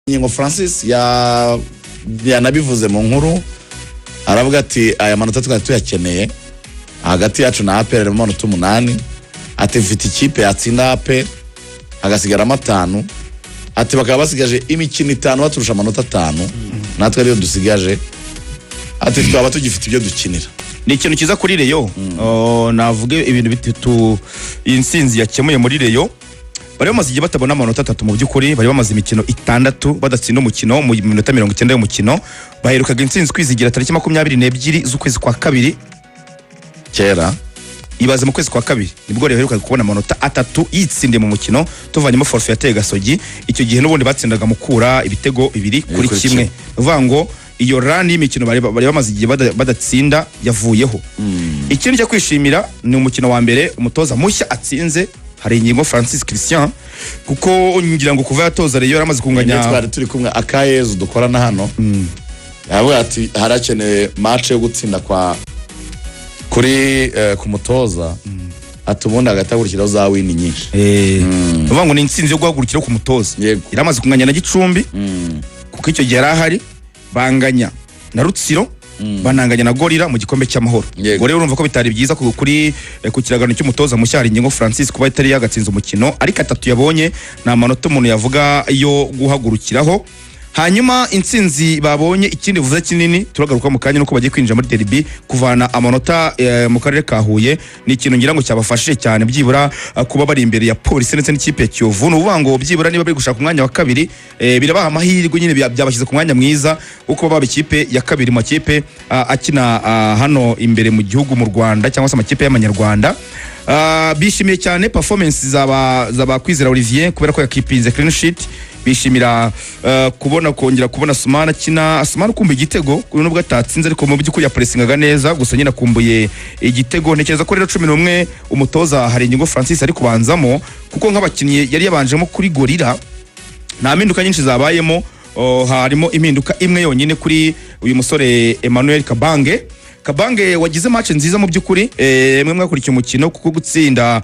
Ingingo Francis yanabivuze mu nkuru, aravuga ati: "Aya manota twari tuyakeneye." Hagati yacu na APR harimo amanota 8. Ati: "Mfite ikipe yatsinda APR hagasigaramo 5." Ati: "Bakaba basigaje imikino 5, baturusha amanota 5, natwe ariyo dusigaje." Ati: "Twaba tugifite ibyo dukinira." Ni ikintu cyiza kuri Rayon. Oh, navuge ibintu bitatu iyi nsinzi yakemuye muri Rayon. Bari bamaze igihe batabona amanota 3. Mu by'ukuri bari bamaze imikino 6 badatsinda umukino mu minota 90 y'umukino. Baherukaga intsinzi kwizigira tariki 22 z'ukwezi kwa kabiri. Kera. Ibaze, mu kwezi kwa kabiri nibwo rero yaherukaga kubona amanota 3 yitsindiye mu mukino, tuvanyemo forfait yateye Gasogi. Icyo gihe n'ubundi batsindaga Mukura ibitego 2 kuri kuri 1. 1. Ni ukuvuga ngo iyo run y'imikino bari bamaze igihe badatsinda yavuyeho. Ikindi cyo kwishimira ni umukino wa mbere umutoza mushya atsinze, hari Ingingo Francis Christian, kuko ngira ngo kuva yatoza Rayon yaramaze kunganya. Iyo twari turi kumwe, Akayezu dukorana hano, yavuga ati: "Harakenewe match yo gutsinda kwa kuri ku mutoza." Ati: "Ubundi hagati hakurikiraho za win nyinshi." Ni ukuvuga ngo ni intsinzi yo guhagurukira ku mutoza. Yaramaze kunganya na Gicumbi, kuko icyo gihe yari ahari, banganya na Rutsiro, bananganya na Gorilla mu gikombe cy'Amahoro. Ubwo rero urumva ko bitari byiza ku kiragano cy'umutoza mushya hari Ingingo Francis kuba itari yagatsinze umukino, ariko 3 yabonye ni amanota umuntu yavuga yo guhagurukiraho. Hanyuma intsinzi babonye, ikindi bivuze kinini turagaruka mu kanya, nuko bagiye kwinjira muri derby. Kuvana amanota mu karere ka Huye ni ikintu ngira ngo cyabafashije cyane, byibura kuba bari imbere ya Polisi ndetse n'ikipe ya Kiyovu. Ni ukuvuga ngo byibura niba bari gushaka umwanya wa kabiri, birabaha amahirwe nyine, byabashyize ku mwanya mwiza wo kuba baba ikipe ya kabiri mu makipe akina hano imbere mu gihugu, mu Rwanda, cyangwa se amakipe y'amanyarwanda. Bishimiye cyane performance zaba Kwizera Olivier, kubera ko yakipinze clean sheet. Bishimira kubona kongera kubona Sumana akina. Sumana ukumbuye igitego nubwo atatsinze, ariko mu by'ukuri yapresingaga neza, gusa nyine akumbuye igitego. Ntekereza ko rero 11 umutoza hari Ingingo Francis ari kubanzamo, kuko nk'abakinnyi yari yabanjemo kuri Gorilla nta mpinduka nyinshi zabayemo. Oh, harimo impinduka imwe yonyine kuri uyu musore Emmanuel Kabange. Kabange wagize match nziza mu by'ukuri, mwe mwakurikiye umukino, kuko gutsinda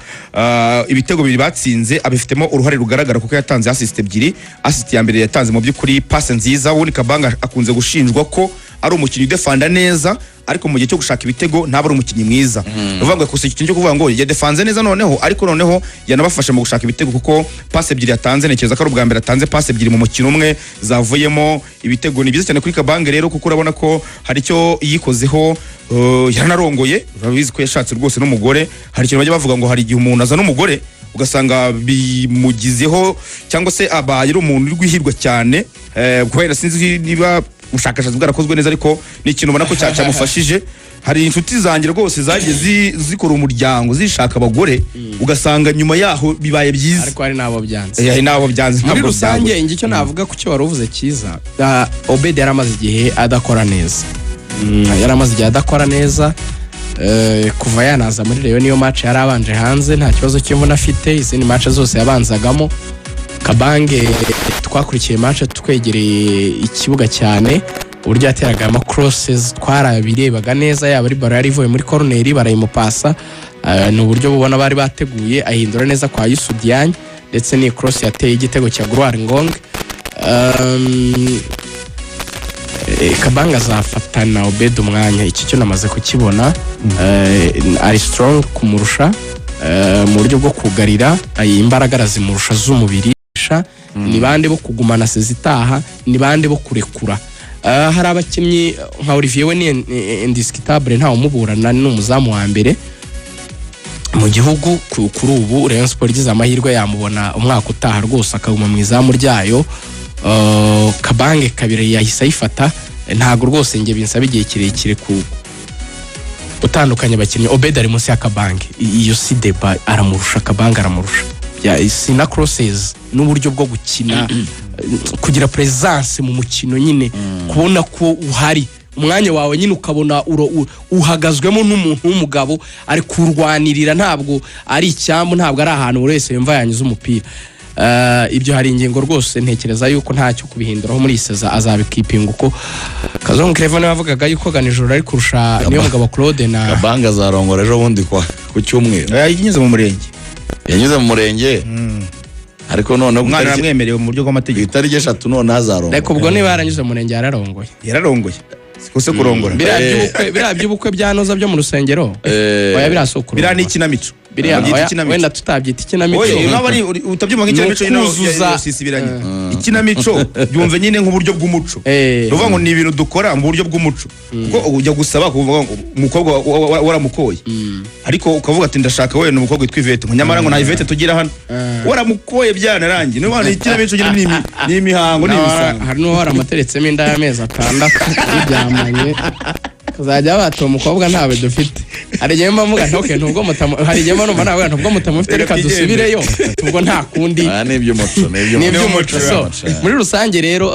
ibitego bibiri batsinze abifitemo uruhare rugaragara, kuko yatanze assist ebyiri. Assist ya mbere yatanze mu by'ukuri passe nziza. Ubundi Kabange akunze gushinjwa ko ari umukinnyi udefanda neza, ariko mu gihe cyo gushaka ibitego ntabwo ari umukinnyi mwiza. Ni ukuvuga ngo gusa ikintu cyo kuvuga ngo yadefanze neza noneho, ariko noneho yanabafasha mu gushaka ibitego, kuko passe ebyiri yatanze, ntekereza ko ari ubwa mbere atanze passe ebyiri mu mukino umwe zavuyemo ibitego. Ni byiza cyane kuri Kabange rero, kuko urabona ko hari icyo yikozeho. Yaranarongoye, urabizi ko yashatse rwose n'umugore. Hari ikintu bajya bavuga ngo hari igihe umuntu azana umugore ugasanga bimugizeho, cyangwa se abaye ari umuntu uri guhirwa cyane, kubera sinzi niba ubushakashatsi bwarakozwe neza, ariko ni ikintu ubona ko cyamufashije. Hari inshuti zanjye rwose zagiye zikora umuryango, zishaka abagore, ugasanga nyuma yaho bibaye byiza. Ariko hari n'abo byanze. Hari n'abo byanze. Muri Ntabwo rusange byabuze. njye icyo navuga ku cyo wari uvuze cyiza, Obed yari amaze igihe adakora neza. Yari amaze igihe adakora neza. Kuva yanaza muri Rayon niyo match yari abanje hanze, nta kibazo cy'imvune afite. Izindi match zose yabanzagamo. Kabange twakurikiye match twegereye ikibuga cyane, uburyo yateragamo crosses twarabirebaga neza, yaba ari ballon yari ivuye muri corner barayimupasa. Ni uburyo bubona bari bateguye, ahindura neza kwa Youssou Diagne, ndetse n'iyi cross yateye igitego cya Gloire Ngong. Kabanga azafatana Obed umwanya, iki cyo namaze kukibona. Ari strong kumurusha mu buryo bwo kugarira, imbaraga arazimurusha z'umubiri. Ni bande bo kugumana sezitaha, ni bande bo kurekura? Hari abakinnyi nka Olivier, we ni indiscutable, ntawe umuburana, ni umuzamu wa mbere mu gihugu kuri ubu. Rayon Sport igize amahirwe yamubona umwaka utaha rwose akaguma mu izamu ryayo. Kabange kabiri yahise ayifata. Ntabwo rwose njye binsaba igihe kirekire ku utandukanye abakinnyi. Obed ari munsi ya Kabange. Iyo si débat, aramurusha. Kabange aramurusha. Si na crosses n'uburyo bwo gukina, kugira presence mu mukino nyine, kubona ko uhari umwanya wawe nyine, ukabona uhagazwemo n'umuntu w'umugabo ari kurwanirira. Ntabwo ari icyambu, ntabwo ari ahantu buri wese yumva yanyuze umupira. Ibyo hari ingingo rwose ntekereza yuko ntacyo kubihinduraho muri iyi saison, azabikipinga uko. Kazungu Clever niwe wavugaga yuko Ganijoro ari kurusha niyo mugabo Claude na Kabanga azarongora ejo bundi ku cyumweru. Yanyuze mu murenge. Yanyuze mu murenge. Ariko noneho ku Umwana aramwemerewe mu buryo ku bw'amategeko. itariki 3 noneho azarongo. Reka, ubwo niba yaranyuze mu murenge yararongoye. Yararongoye, siko se kurongora? Biriya by'ubukwe, biriya by'ubukwe bya noza byo mu rusengero, oya, biriya si ukurongora. Biriya ni ikinamico. Biriya Babyita oya, ikinamico. Wenda tutabyita ikinamico. Oye, naba ari utabyumva nk'ikinamico Ni nyine. Sisibiranye ikinamico, byumve nyine nk'uburyo bw'umuco. Ni ukuvuga ngo ni ibintu dukora mu buryo bw'umuco, kuko ujya gusaba kuvuga ngo umukobwa waramukoye, ariko ukavuga ati: "Ndashaka wenda umukobwa witwa Ivete," ngo nyamara ngo nta Ivete tugira hano. Waramukoye byanarangiye. Niyo mpamvu ikinamico nyine ni imihango, ni imisango. Hari n'uwahora amateretsemo inda y'amezi 6 biryamanye, kazajya bata umukobwa ntawe dufite. Hari igihe mba mvuga nti: "Okay, ntubwo mutamu," hari igihe mba numva nawe ntubwo mutamufite, reka Reka dusubireyo, ubwo nta kundi. Aya ni iby'umuco, ni Ni iby'umuco. iby'umuco. So muri rusange rero,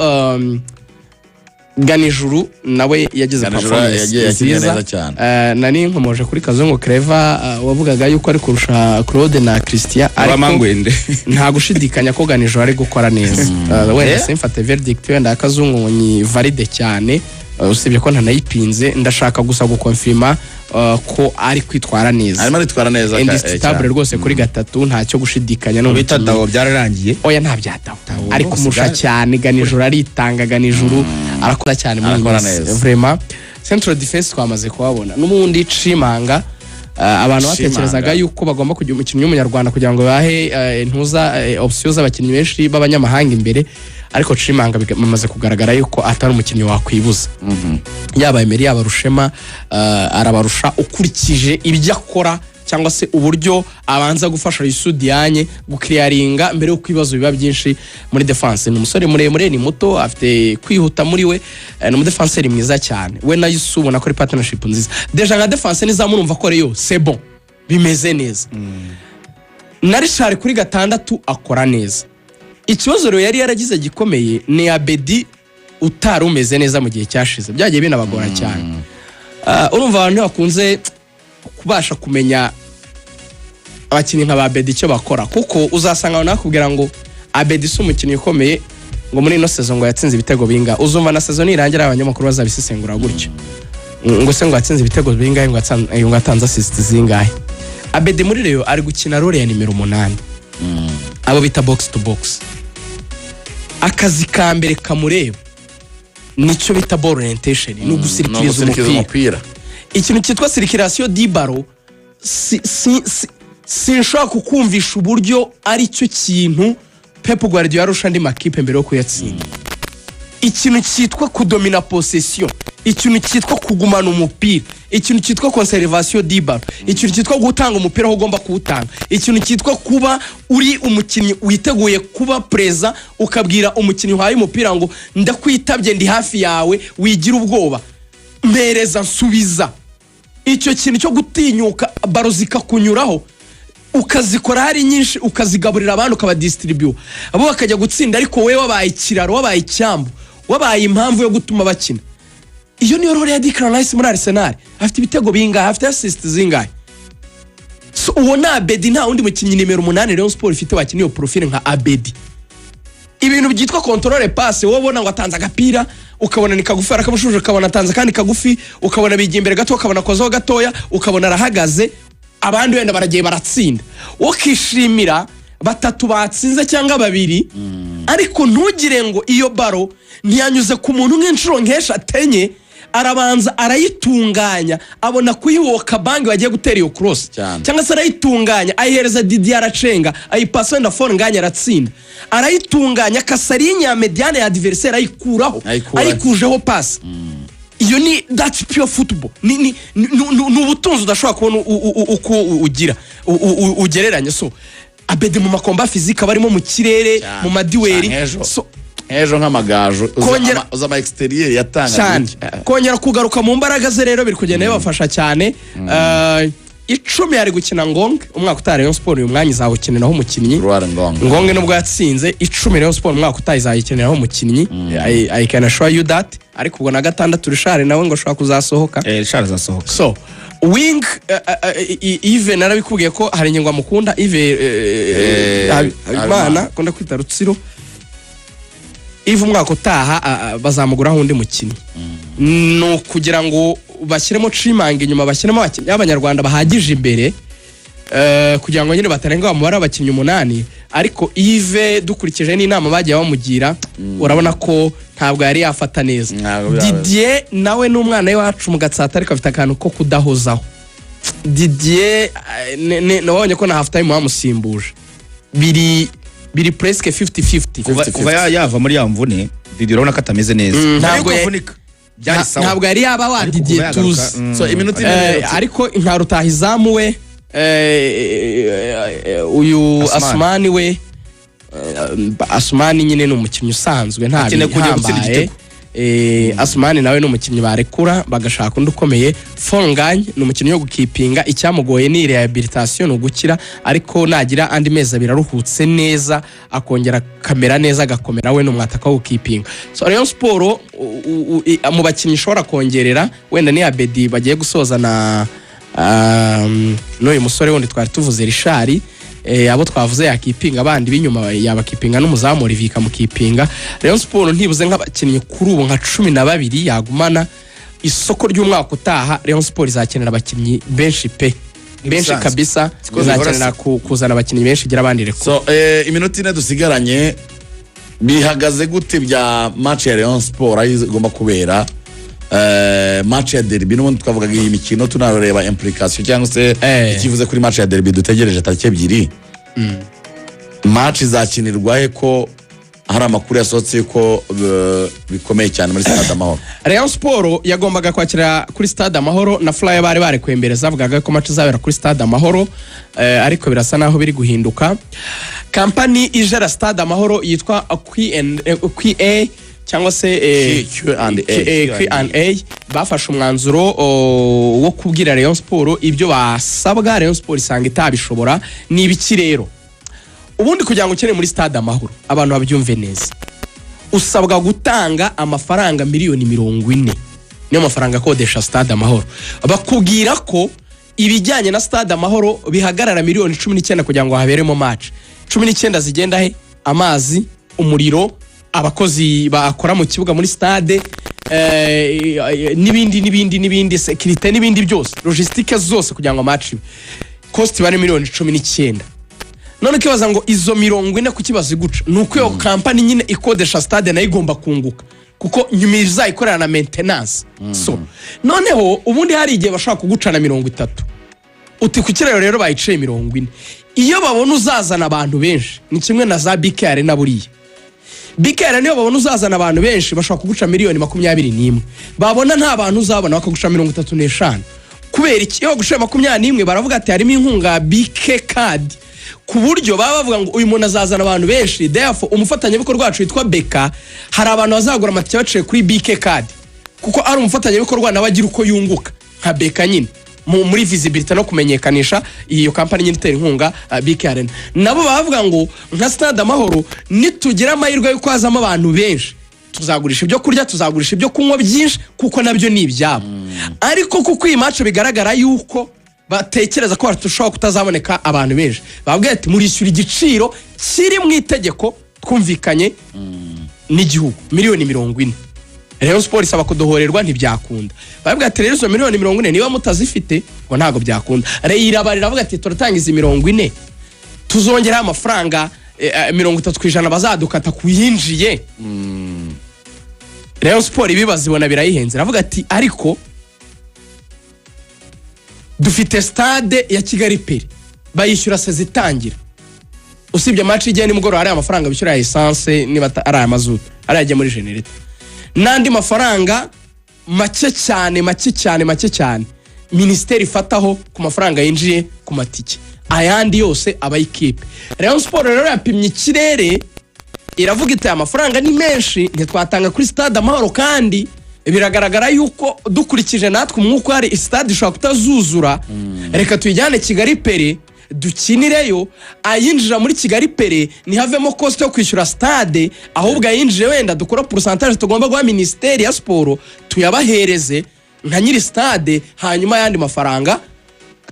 Ganijuru nawe yagize Ganijuru performance yakinnye nziza. neza cyane. Nari nkomoje kuri Kazungu Clever, wavugaga yuko ari kurusha Claude na Christian, ariko Abamangwende. nta gushidikanya ko Ganijuru ari gukora neza. Wenda simfate verdict wenda ya Kazungu ngo ni valide cyane, usibye ko ntanayipinze. Ndashaka gusa gukonfirma ko ari kwitwara neza. Arimo aritwara neza Indiscutable cyane. rwose kuri gatatu, ntacyo gushidikanya, ni Bita umukinnyi. Dawo byararangiye. Oya, nta bya Dawo, ari rwose kumurusha cyane. Ganijuru aritanga, Ganijuru arakora cyane muri iyi Arakora minsi. neza. Vraiment, central defense twamaze kuhabona n'ubundi Cimanga. Abantu Chimanga. batekerezaga yuko bagomba kugira umukinnyi w'umunyarwanda kugira ngo bahe ntuza option z'abakinnyi benshi b'abanyamahanga imbere, ariko Cimanga bimaze kugaragara yuko atari umukinnyi wakwibuza. Yaba Emery, yaba Rushema, arabarusha ukurikije ibyo akora cyangwa se uburyo abanza gufasha Youssou Diagne gukiriyaringa mbere y'uko ibibazo biba byinshi muri defense. Ni umusore muremure, ni muto, afite kwihuta muri we, ni umudefanseri mwiza cyane. We na Youssou ubona ko ari partnership nziza. Déjà nka defense nizamurumva ko ariyo, c'est bon, bimeze neza. Na Richard kuri gatandatu akora neza. Ikibazo rero yari yaragize gikomeye ni Abedi utari umeze neza mu gihe cyashize, byagiye binabagora cyane. Urumva abantu ntibakunze kubasha kumenya abakinnyi nka ba Abedi icyo bakora, kuko uzasanga abantu bakubwira ngo Abedi si umukinnyi ukomeye, ngo muri ino saison ngo yatsinze ibitego bingahe. Uzumva na saison nirangira abanyamakuru bazabisesengura gutyo, ngo se ngo yatsinze ibitego bingahe, ngo yatanze assist zingahe. Abedi muri Rayon ari gukina role ya nimero 8, abo bita box to box. Akazi ka mbere kamureba nicyo bita ball orientation, ni Ni ugusirikiriza ugusirikiriza umupira. Umupira. Ikintu cyitwa circulation du ballon, sinshobora kukumvisha uburyo ari cyo kintu Pep Guardiola arusha andi makipe mbere yo kuyatsinda. Ikintu cyitwa kudomina possession, ikintu cyitwa kugumana umupira, ikintu cyitwa conservation du ballon, ikintu cyitwa gutanga umupira aho ugomba kuwutanga, ikintu cyitwa kuba uri umukinnyi witeguye kuba présent, ukabwira umukinnyi uhaye umupira ngo: "Ndakwitabye, ndi hafi yawe, wigira ubwoba, mpereza, nsubiza." Icyo kintu cyo gutinyuka ballon zikakunyuraho, ukazikora hari nyinshi, ukazigaburira abandi, ukabadisitiribiwa, abo bakajya gutsinda, ariko wowe wabaye ikiraro, wabaye icyambu, wabaye impamvu yo gutuma bakina. Iyo niyo role ya Declan Rice muri Arsenal. Afite ibitego bingahe? Afite assist zingahe? So, uwo ni Abedi. Nta wundi mukinnyi nimero 8 Rayon Sport ifite wakina iyo profile nka Abedi. Ibintu byitwa contrôle passe, wowe ubona ngo atanze agapira, ukabona ni kagufi, arakamushuje, ukabona atanze akandi kagufi, ukabona bigiye imbere gato, ukabona akozeho gatoya, ukabona arahagaze, abandi wenda baragiye baratsinda, wowe ukishimira batatu batsinze cyangwa babiri, ariko ntugire ngo iyo ballon ntiyanyuze ku muntu nk'inshuro nk'eshatu, enye, arabanza arayitunganya, abona kuyiwoka bangi bagiye gutera iyo cross. Cyane. Cyangwa se arayitunganya, ayihereza Didier, aracenga, ayipasa wenda Fall Ngagne, aratsinda. Arayitunganya, akasa ligne ya médiane ya adversaire, ayikuraho. Ayikuraho. Ayikujeho pasi. Iyo ni, that's pure football. Ni ubutunzi udashobora kubona uko ugira ugereranya. So Abedi mu ma combats physiques aba arimo mu kirere, Cyane. mu ma duels. Cyane, ejo. So Ejo nk'Amagaju uzi ama extérieur yatanga. Cyane, kongera kugaruka mu mbaraga ze rero biri kugenda bibafasha cyane. 10 ari gukina Ngonge. Umwaka utaha Rayon Sport uyu mwanya izawukiniraho umukinnyi. Ruwara Ngonge. Ngonge nubwo yatsinze, 10 Rayon Sport umwaka utaha izayikiniraho umukinnyi. I can assure you that. Ariko ubwo na gatandatu Richard nawe ngo ashobora kuzasohoka. Eh, Richard azasohoka. So wing, Yves narabikubwiye ko hari ingingo amukunda Yves Habimana Habimana. akunda kwita Rutsiro. Yves umwaka utaha bazamuguraho undi mukinnyi, ni ukugira ngo bashyiremo Cimanga inyuma, bashyiremo abakinnyi b'abanyarwanda bahagije imbere, kugira ngo nyine batarenga umubare w'abakinnyi umunani. Ariko Yves, dukurikije n'inama bagiye bamugira, urabona ko ntabwo yari yafata neza. Ntabwo byaba- Didier nawe ni umwana w'iwacu mu Gatsata, ariko afite akantu ko kudahozaho. Didier nabonye ko na half time bamusimbuje, biri presque 50-50. Kuva yava muri ya mvune, Didier urabona ko atameze neza. Mbere Ntabwo yuko avunika byari sawa. Ntabwo yari yaba wa Ariko kuva Didier yagaruka, tuzi. So iminota ine rero. Ariko nka rutahizamu we, uyu Asmani. Asumani we, Asumani nyine ni umukinnyi usanzwe, nta Akeneye kongera gutsinda bihambaye. igitego. Asumani nawe ni umukinnyi barekura bagashaka undi ukomeye. Fonganye ni umukinnyi wo gukipinga, icyamugoye ni rehabilitation, ni ugukira, ariko nagira andi mezi 2 aruhutse neza, akongera akamera neza, agakomera, we ni umwataka wo gukipinga. So Rayon Sport mu bakinnyi ishobora kongerera wenda ni Abedi bagiye gusoza na n'uyu musore wundi twari tuvuze, Richard. Abo twavuze yakipinga, abandi b'inyuma yabakipinga, n'umuzamu Olivier ikamukipinga. Rayon Sport ntibuze nk'abakinnyi kuri ubu nka 12 yagumana. Isoko ry'umwaka utaha, Rayon Sport izakenera abakinnyi benshi pe, benshi Ibisanzwe. kabisa. Siko bihora. Izakenera kuzana abakinnyi benshi, igira abandi rekura. So iminota 4 dusigaranye, bihagaze gute bya match ya Rayon Sport, aho igomba kubera, match ya derby? N'ubundi twavugaga iyi mikino tunareba implication cyangwa se ikivuze kuri match ya derby dutegereje tariki 2. Match izakinirwa he, ko hari amakuru yasohotse ko bikomeye cyane muri Stade Amahoro? Rayon Sport yagombaga kwakira kuri Stade Amahoro, na flyer bari barekuye mbere zavugaga ko match izabera kuri Stade Amahoro, ariko birasa naho biri guhinduka. Kampani ijera Stade Amahoro yitwa QA cyangwa se Q&A. Q&A, bafashe umwanzuro wo kubwira Rayon Sport ibyo basabwa. Rayon Sport isanga itabishobora. Ni ibiki rero? Ubundi kugira ngo ukine muri Stade Amahoro, abantu babyumve neza, usabwa gutanga amafaranga miliyoni 40, niyo mafaranga akodesha Stade Amahoro. Bakubwira ko ibijyanye na Stade Amahoro bihagarara miliyoni 19 kugira ngo haberemo match. 19 zigenda he? Amazi, umuriro, abakozi bakora mu kibuga muri stade, n'ibindi n'ibindi n'ibindi, sécurité n'ibindi byose, logistique zose kugira ngo match ibe, cost bari miliyoni 19. None ukibaza ngo izo 40 kuki baziguca? Ni uko iyo kampani nyine ikodesha stade nayo igomba kunguka, kuko nyuma izayikorera na maintenance. So noneho ubundi hari igihe bashobora kuguca na 30. Uti ku kiraro rero bayiciye 40? Iyo babona uzazana abantu benshi, ni kimwe na za BK Arena. Buriya BK Arena, niyo babona uzazana abantu benshi, bashobora kuguca miliyoni 21. Babona nta bantu uzabona, bakaguca 35. Kubera iki? Iyo baguciye 21, baravuga ati harimo inkunga ya BK Card, ku buryo baba bavuga ngo uyu muntu azazana abantu benshi, therefore umufatanyabikorwa wacu witwa BK, hari abantu bazagura amatike baciye kuri BK Card, kuko ari umufatanyabikorwa, nawe agira uko yunguka nka BK nyine muri visibility no kumenyekanisha iyo kampani nyine itera inkunga BK Arena. Nabo bavuga ngo nka Stade Amahoro, nitugira amahirwe y'uko hazamo abantu benshi, tuzagurisha ibyo kurya, tuzagurisha ibyo kunywa byinshi, kuko nabyo ni ibyabo. Ariko kuko iyi match bigaragara yuko batekereza ko hashobora kutazaboneka abantu benshi, bababwira ati murishyura igiciro kiri mu itegeko twumvikanye n'igihugu, miliyoni 40. Rayon Sport isaba kudohorerwa, ntibyakunda. Baravuga ati rero izo miliyoni 40 niba mutazifite, ngo ntabwo byakunda. Rayon irabarira, iravuga ati turatanga izi 40, tuzongeraho amafaranga 30% bazadukata ku yinjiye. Rayon Sport ibibazo ibona birayihenze, iravuga ati ariko dufite stade ya Kigali Pele, bayishyura saison itangira, usibye match igiye nimugoroba, hari amafaranga bishyura ya essence, niba ari aya mazutu, ari ajya muri générateur, n'andi mafaranga make cyane, make cyane, make cyane minisiteri ifataho ku mafaranga yinjiye ku matike, ayandi yose aba ikipe. Rayon Sport rero yapimye ikirere, iravuga iti aya mafaranga ni menshi, ntitwatanga kuri Stade Amahoro, kandi biragaragara yuko dukurikije natwe umwuka uhari, stade ishobora kutazuzura. Reka tuyijyane Kigali Pele dukinireyo, ayinjira muri Kigali Pele ntihavemo cost yo kwishyura stade, ahubwo ayinjire wenda dukora pourcentage tugomba guha Minisiteri ya Siporo, tuyabahereze nka nyiri stade, hanyuma ayandi mafaranga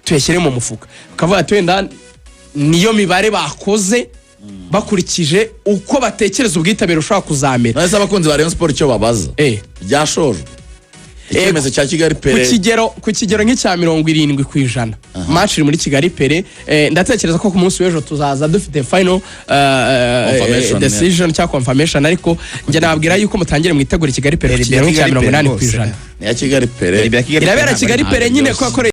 tuyashyire mu mufuka. Bakavuga ati wenda niyo mibare bakoze bakurikije uko batekereza ubwitabire bushobora kuzamera. None se abakunzi ba Rayon Sport icyo babaza, byashojwe? Icyemezo cya Kigali Ku Pele. kigero nk'icya 70%, match iri muri Kigali Pele. Ndatekereza ko ku munsi w'ejo tuzaza dufite final Confirmation, decision cyangwa confirmation, ariko njye nababwira yuko mutangire mwitegure Kigali Pele ku Derby kigero ya nk'icya Kigali mirongo Pele inani ku rwose. ijana. Ni iya Kigali Pele. Derby ya Kigali Irabera Pele. Kigali ntabwo Pele nyine byose. ko yakoreye.